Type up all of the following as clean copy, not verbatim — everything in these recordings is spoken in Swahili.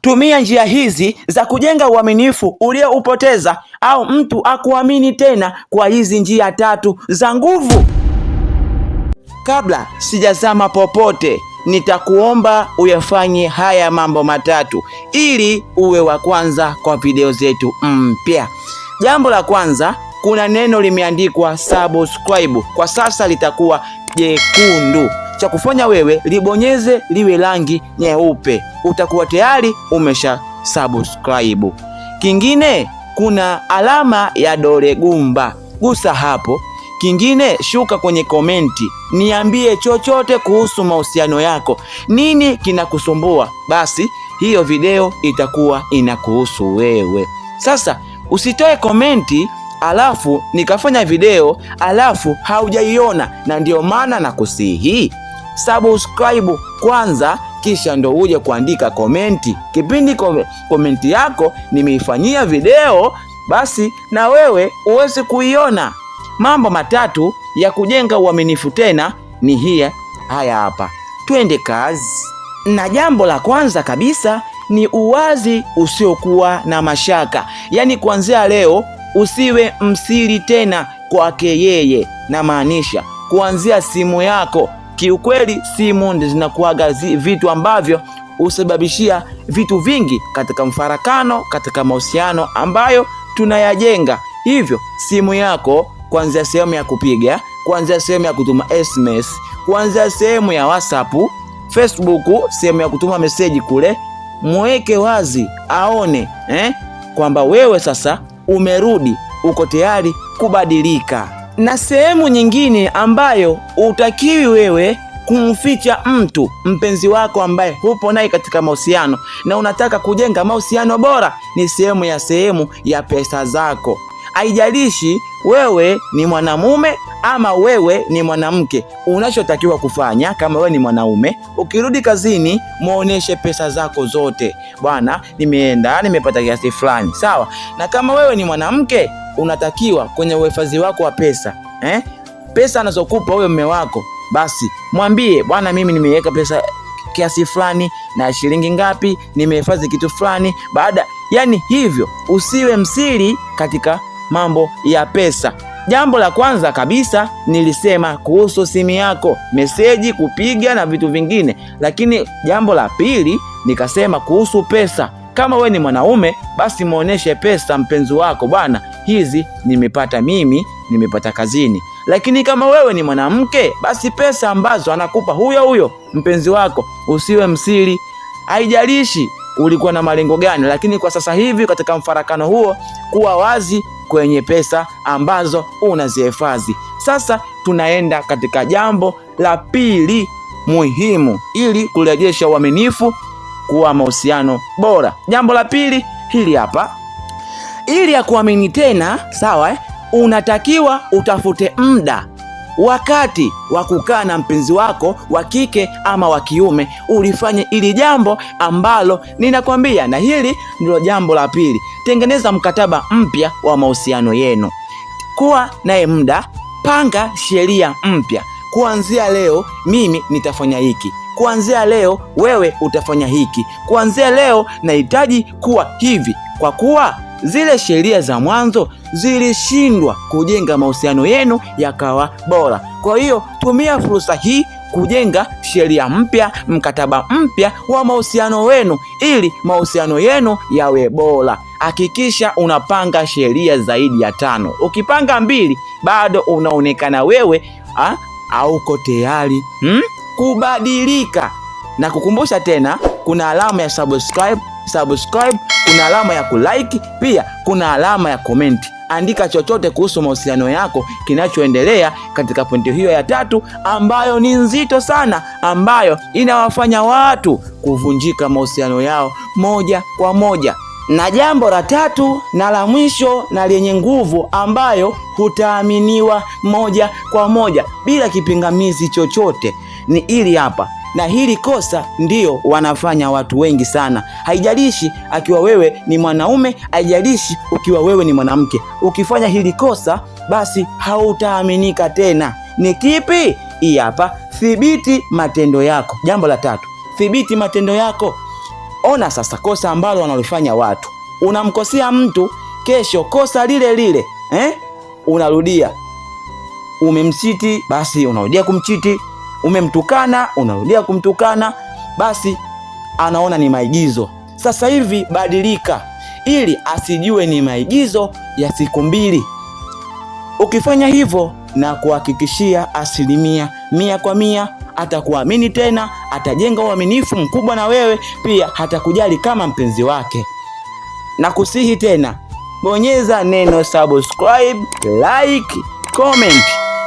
Tumia njia hizi za kujenga uaminifu ulioupoteza au mtu akuamini tena kwa hizi njia tatu za nguvu. Kabla sijazama popote, nitakuomba uyafanye haya mambo matatu ili uwe wa kwanza kwa video zetu mpya. Jambo la kwanza, kuna neno limeandikwa subscribe, kwa sasa litakuwa jekundu. Cha kufanya wewe libonyeze liwe rangi nyeupe, utakuwa tayari umesha subscribe. Kingine, kuna alama ya dole gumba, gusa hapo. Kingine, shuka kwenye komenti, niambie chochote kuhusu mahusiano yako, nini kinakusumbua? Basi hiyo video itakuwa inakuhusu wewe. Sasa usitoe komenti alafu nikafanya video alafu haujaiona, na ndio maana nakusihi subscribe kwanza, kisha ndo uje kuandika komenti. Kipindi komenti yako nimeifanyia video, basi na wewe uweze kuiona. Mambo matatu ya kujenga uaminifu tena ni hia haya hapa, twende kazi. Na jambo la kwanza kabisa ni uwazi usiokuwa na mashaka, yaani kuanzia leo usiwe msiri tena kwake yeye, na maanisha kuanzia simu yako. Kiukweli simu ndizo zinakuwaga vitu ambavyo husababishia vitu vingi katika mfarakano, katika mahusiano ambayo tunayajenga. Hivyo simu yako, kuanzia sehemu ya kupiga, kuanzia sehemu ya kutuma SMS, kuanzia sehemu ya WhatsApp, Facebook, sehemu ya kutuma meseji kule, mweke wazi aone kwamba wewe sasa umerudi, uko tayari kubadilika. Na sehemu nyingine ambayo utakiwi wewe kumficha mtu mpenzi wako ambaye hupo naye katika mahusiano na unataka kujenga mahusiano bora ni sehemu ya pesa zako. Haijalishi wewe ni mwanamume ama wewe ni mwanamke, unachotakiwa kufanya kama wewe ni mwanaume, ukirudi kazini muoneshe pesa zako zote, bwana, nimeenda nimepata kiasi fulani, sawa. Na kama wewe ni mwanamke, unatakiwa kwenye uhifadhi wako wa pesa pesa anazokupa huyo mume wako, basi mwambie bwana, mimi nimeweka pesa kiasi fulani na shilingi ngapi, nimehifadhi kitu fulani baada, yani hivyo, usiwe msiri katika mambo ya pesa. Jambo la kwanza kabisa nilisema kuhusu simu yako, meseji, kupiga na vitu vingine, lakini jambo la pili nikasema kuhusu pesa. Kama we ni mwanaume, basi muoneshe pesa mpenzi wako, bwana, hizi nimepata mimi, nimepata kazini. Lakini kama wewe ni mwanamke, basi pesa ambazo anakupa huyo huyo mpenzi wako, usiwe msiri. Haijalishi ulikuwa na malengo gani, lakini kwa sasa hivi katika mfarakano huo, kuwa wazi kwenye pesa ambazo unazihifadhi. Sasa tunaenda katika jambo la pili muhimu ili kurejesha uaminifu kuwa mahusiano bora. Jambo la pili hili hapa, ili ya kuamini tena, sawa Unatakiwa utafute muda, wakati wa kukaa na mpenzi wako wa kike ama wa kiume, ulifanye ili jambo ambalo ninakwambia, na hili ndilo jambo la pili. Tengeneza mkataba mpya wa mahusiano yenu, kuwa naye muda, panga sheria mpya. Kuanzia leo mimi nitafanya hiki, kuanzia leo wewe utafanya hiki, kuanzia leo nahitaji kuwa hivi, kwa kuwa zile sheria za mwanzo zilishindwa kujenga mahusiano yenu yakawa bora. Kwa hiyo tumia fursa hii kujenga sheria mpya, mkataba mpya wa mahusiano wenu ili mahusiano yenu yawe bora. Hakikisha unapanga sheria zaidi ya 5. Ukipanga 2 bado unaonekana wewe hauko tayari kubadilika. Na kukumbusha tena, kuna alama ya subscribe, kuna alama ya kulike, pia kuna alama ya comment. Andika chochote kuhusu mahusiano yako kinachoendelea katika pointi hiyo ya 3, ambayo ni nzito sana, ambayo inawafanya watu kuvunjika mahusiano yao moja kwa moja. Na jambo la 3 na la mwisho na lenye nguvu, ambayo hutaaminiwa moja kwa moja bila kipingamizi chochote, ni hili hapa. Na hili kosa ndio wanafanya watu wengi sana. Haijalishi akiwa wewe ni mwanaume, haijalishi ukiwa wewe ni mwanamke, ukifanya hili kosa basi hautaaminika tena. Ni kipi? Hii hapa, thibiti matendo yako. Jambo la 3, thibiti matendo yako. Ona sasa kosa ambalo wanalifanya watu. Unamkosea mtu, kesho kosa lile lile unarudia. Umemchiti, basi unarudia kumchiti. Umemtukana, unarudia kumtukana, basi anaona ni maigizo. Sasa hivi badilika, ili asijue ni maigizo ya siku mbili. Ukifanya hivyo, na kuhakikishia 100% kwa 100 atakuamini tena, atajenga uaminifu mkubwa na wewe pia, hatakujali kama mpenzi wake. Na kusihi tena, bonyeza neno subscribe, like, comment,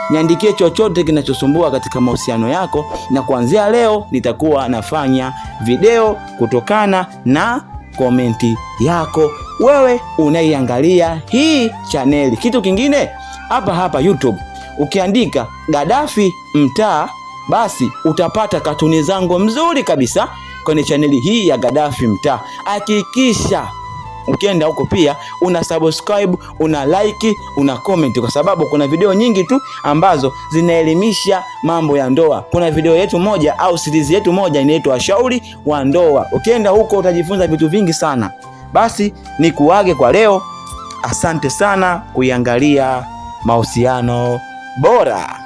niandikie chochote kinachosumbua katika mahusiano yako, na kuanzia leo nitakuwa nafanya video kutokana na komenti yako wewe unaiangalia hii chaneli. Kitu kingine, hapa hapa YouTube ukiandika Gaddafi Mtaa, basi utapata katuni zangu mzuri kabisa kwenye chaneli hii ya Gaddafi Mtaa. Hakikisha ukienda huko pia una subscribe, una like, una comment, kwa sababu kuna video nyingi tu ambazo zinaelimisha mambo ya ndoa. Kuna video yetu moja au series yetu moja inaitwa Washauri wa Ndoa. Ukienda huko utajifunza vitu vingi sana. Basi nikuage kwa leo. Asante sana kuiangalia Mahusiano Bora.